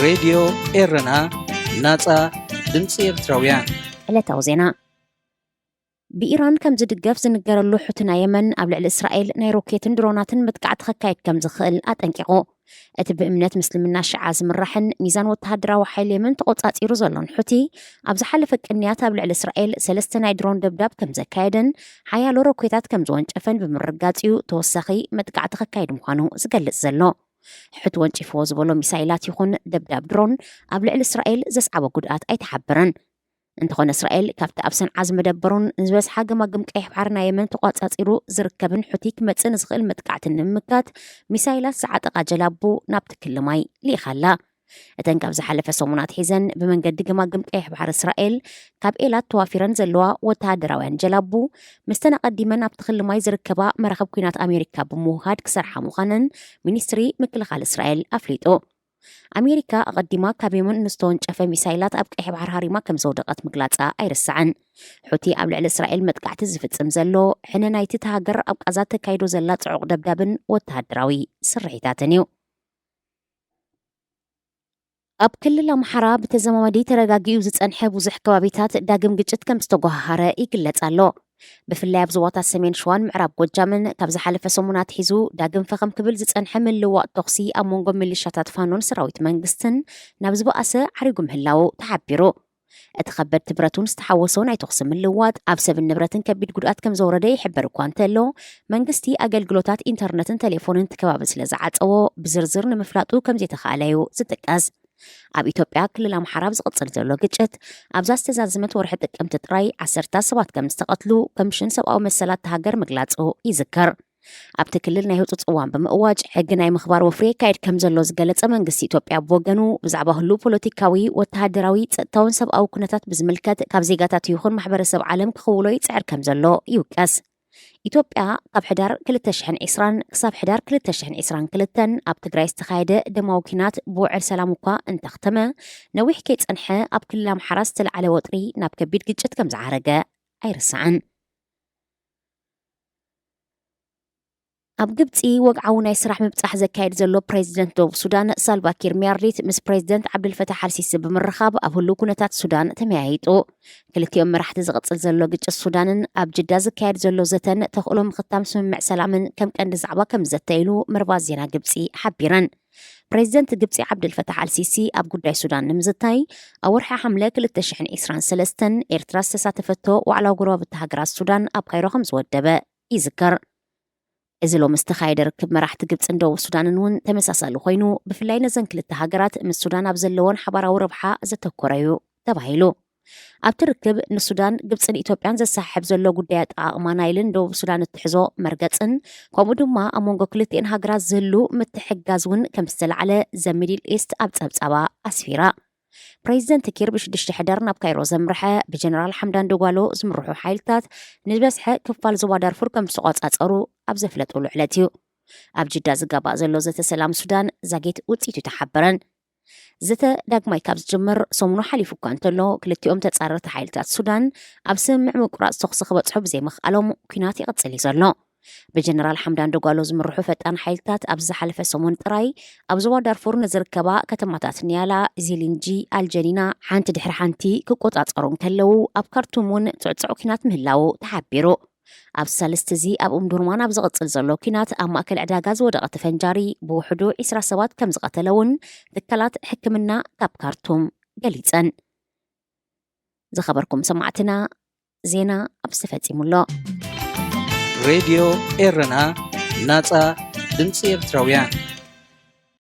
ሬድዮ ኤረና፣ ናጻ ድምጺ ኤርትራውያን። ዕለታዊ ዜና። ብኢራን ከም ዝድገፍ ዝንገረሉ ሑቲ ናይ የመን ኣብ ልዕሊ እስራኤል ናይ ሮኬትን ድሮናትን መጥቃዕቲ ከካይድ ከም ዝኽእል ኣጠንቂቑ። እቲ ብእምነት ምስልምና ሽዓ ዝምራሕን ሚዛን ወተሃደራዊ ሓይሊ የመን ተቖጻጺሩ ዘሎን ሑቲ፣ ኣብ ዝሓለፈ ቅንያት ኣብ ልዕሊ እስራኤል ሰለስተ ናይ ድሮን ደብዳብ ከም ዘካየደን ሓያሎ ሮኬታት ከም ዝወንጨፈን ብምርጋጽ እዩ ተወሳኺ መጥቃዕቲ ከካይድ ምዃኑ ዝገልጽ ዘሎ። ሑቲ ወንጪፍዎ ዝበሎ ሚሳይላት ይኹን ደብዳብ ድሮን ኣብ ልዕሊ እስራኤል ዘስዓቦ ጉድኣት ኣይተሓበረን። እንተኾነ እስራኤል ካብቲ ኣብ ሰንዓ ዝመደበሩን ዝበዝሓ ገማግም ቀይሕ ባሕሪ ናይ የመን ተቋጻጺሩ ዝርከብን ሑቲ ክመጽእ ንዝኽእል መጥቃዕቲ ንምምካት ሚሳይላት ዝዓጠቓ ጀላቡ ናብቲ ክሊ ማይ ልኢኻ ኣላ። እተን ካብ ዝሓለፈ ሰሙናት ሒዘን ብመንገዲ ገማግም ቀይሕ ባሕሪ እስራኤል ካብ ኤላት ተዋፊረን ዘለዋ ወተሃደራውያን ጀላቡ፣ ምስተን ኣቐዲመን ኣብቲ ክሊ ማይ ዝርከባ መራኽብ ኲናት ኣሜሪካ ብምውሃድ ክሰርሓ ምዃነን ሚኒስትሪ ምክልኻል እስራኤል ኣፍሊጡ። ኣሜሪካ ኣቐዲማ ካብ የመን ንዝተወንጨፈ ሚሳይላት ኣብ ቀይሕ ባሕሪ ሃሪማ ከም ዘውደቐት ምግላጻ ኣይርሳዕን። ሑቲ ኣብ ልዕሊ እስራኤል መጥቃዕቲ ዝፍጽም ዘሎ ሕነ ናይቲ እታ ሃገር ኣብ ቃዛ ተካይዶ ዘላ ጽዑቕ ደብዳብን ወተሃደራዊ ስርሒታትን እዩ። ኣብ ክልል ኣምሓራ ብተዘማዋዲ ተረጋጊኡ ዝጸንሐ ብዙሕ ከባቢታት ዳግም ግጭት ከም ዝተጓሃሃረ ይግለጽ ኣሎ። ብፍላይ ኣብ ዞባታት ሰሜን ሸዋን ምዕራብ ጎጃምን ካብ ዝሓለፈ ሰሙን ኣትሒዙ ዳግም ፈኸም ክብል ዝጸንሐ ምልውዋጥ ተኹሲ ኣብ መንጎ ሚሊሻታት ፋኖን ሰራዊት መንግስትን ናብ ዝበኣሰ ዓሪጉ ምህላዉ ተሓቢሩ። እቲ ከበድቲ ብረት እውን ዝተሓወሶ ናይ ተኹሲ ምልውዋጥ ኣብ ሰብን ንብረትን ከቢድ ጉድኣት ከም ዘውረደ ይሕበር እኳ እንተሎ፣ መንግስቲ ኣገልግሎታት ኢንተርነትን ቴሌፎንን እቲ ከባቢ ስለ ዝዓጸዎ ብዝርዝር ንምፍላጡ ከም ዘይተኻእለ እዩ ዝጥቀስ። ኣብ ኢትዮጵያ ክልል ኣምሓራ ኣብ ዝቕጽል ዘሎ ግጭት፣ ኣብዛ ዝተዛዘመት ወርሒ ጥቅምቲ ጥራይ ዓሰርታት ሰባት ከም ዝተቐትሉ ኮሚሽን ሰብኣዊ መሰላት እታ ሃገር ምግላጹ ይዝከር። ኣብቲ ክልል ናይ ህጹጽ እዋን ብምእዋጅ ሕጊ ናይ ምኽባር ወፍሪ የካየድ ከም ዘሎ ዝገለጸ መንግስቲ ኢትዮጵያ ብወገኑ፣ ብዛዕባ ህሉው ፖለቲካዊ፣ ወተሃደራዊ፣ ጸጥታውን ሰብኣዊ ኩነታት ብዝምልከት ካብ ዜጋታት ይኹን ማሕበረሰብ ዓለም ክኽውሎ ይጽዕር ከም ዘሎ ይውቀስ። ኢትዮጵያ ካብ ሕዳር ክልተ ሽሕን ዕስራን ክሳብ ሕዳር ክልተ ሽሕን ዕስራን ክልተን ኣብ ትግራይ ዝተኻየደ ደማዊ ኲናት ብውዕል ሰላም እኳ እንተኽተመ፣ ነዊሕ ከይጸንሐ ኣብ ክልል ኣምሓራ ዝተለዓለ ወጥሪ ናብ ከቢድ ግጭት ከም ዝዓረገ ኣይርሳዕን። ኣብ ግብጺ ወግዓዊ ናይ ስራሕ ምብጻሕ ዘካየድ ዘሎ ፕሬዚደንት ደቡብ ሱዳን ሳልቫ ኪር ሚያርዲት ምስ ፕሬዚደንት ዓብደልፈታሕ ኣልሲሲ ብምርኻብ ኣብ ህሉው ኩነታት ሱዳን ተመያይጡ። ክልቲኦም መራሕቲ ዝቕጽል ዘሎ ግጭት ሱዳንን ኣብ ጅዳ ዝካየድ ዘሎ ዘተን ተኽእሎ ምኽታም ስምምዕ ሰላምን ከም ቀንዲ ዛዕባ ከም ዝዘተይሉ መርባት ዜና ግብጺ ሓቢረን። ፕሬዚደንት ግብጺ ዓብደልፈታሕ ኣልሲሲ ኣብ ጉዳይ ሱዳን ንምዝታይ ኣብ ወርሒ ሓምለ ክልተ ሽሕን ዕስራን ሰለስተን ኤርትራ ዝተሳተፈቶ ዋዕላ ጎረባብቲ ሃገራት ሱዳን ኣብ ካይሮ ከም ዝወደበ ይዝከር። እዚ ሎሚ ዝተኻየደ ርክብ መራሕቲ ግብጽን ደቡብ ሱዳንን እውን ተመሳሳሊ ኮይኑ፣ ብፍላይ ነዘን ክልተ ሃገራት ምስ ሱዳን ኣብ ዘለወን ሓባራዊ ረብሓ ዘተኮረ እዩ ተባሂሉ። ኣብቲ ርክብ ንሱዳን፣ ግብጽን ኢትዮጵያን ዘሰሓሕብ ዘሎ ጉዳይ ኣጠቓቕማ ናይልን ደቡብ ሱዳን እትሕዞ መርገጽን፣ ከምኡ ድማ ኣብ መንጎ ክልቲኤን ሃገራት ዝህሉ ምትሕግጋዝ እውን ከም ዝተላዕለ ዘ ሚድል ኢስት ኣብ ጸብጻባ ኣስፊራ። ፕሬዚደንት ኪር ብሽዱሽተ ሕዳር ናብ ካይሮ ዘምርሐ ብጀነራል ሓምዳን ደጓሎ ዝምርሑ ሓይልታት ንዝበዝሐ ክፋል ዞባ ዳርፉር ከም ዝተቆጻጸሩ ኣብ ዘፍለጡሉ ዕለት እዩ። ኣብ ጅዳ ዝጋባእ ዘሎ ዘተ ሰላም ሱዳን ዛጊት ውጽኢቱ ኣይተሓበረን። ዘተ ዳግማይ ካብ ዝጅምር ሰሙኑ ሓሊፉ እኳ እንተሎ፣ ክልቲኦም ተጻረርቲ ሓይልታት ሱዳን ኣብ ስምምዕ ምቁራጽ ተኹሲ ክበጽሑ ብዘይምኽኣሎም ኲናት ይቕጽል እዩ ዘሎ። ብጀነራል ሓምዳን ደጓሎ ዝምርሑ ፈጣን ሓይልታት ኣብዚ ዝሓለፈ ሰሙን ጥራይ ኣብ ዞባ ዳርፉር ንዝርከባ ከተማታት ኒያላ፣ ዚሊንጂ፣ ኣልጀኒና ሓንቲ ድሕሪ ሓንቲ ክቆጻጸሩ እንከለዉ፣ ኣብ ካርቱም እውን ጽዕጽዕ ኲናት ምህላዉ ተሓቢሩ። ኣብ ሳልስቲ እዚ ኣብ ኡምዱርማን ኣብ ዝቕጽል ዘሎ ኲናት ኣብ ማእከል ዕዳጋ ዝወደቐ ተፈንጃሪ ብውሕዱ ዕስራ ሰባት ከም ዝቐተለ እውን ትካላት ሕክምና ካብ ካርቱም ገሊጸን። ዝኸበርኩም ሰማዕትና፣ ዜና ኣብዚ ተፈጺሙ ኣሎ። ሬድዮ ኤረና፣ ናጻ ድምጺ ኤርትራውያን።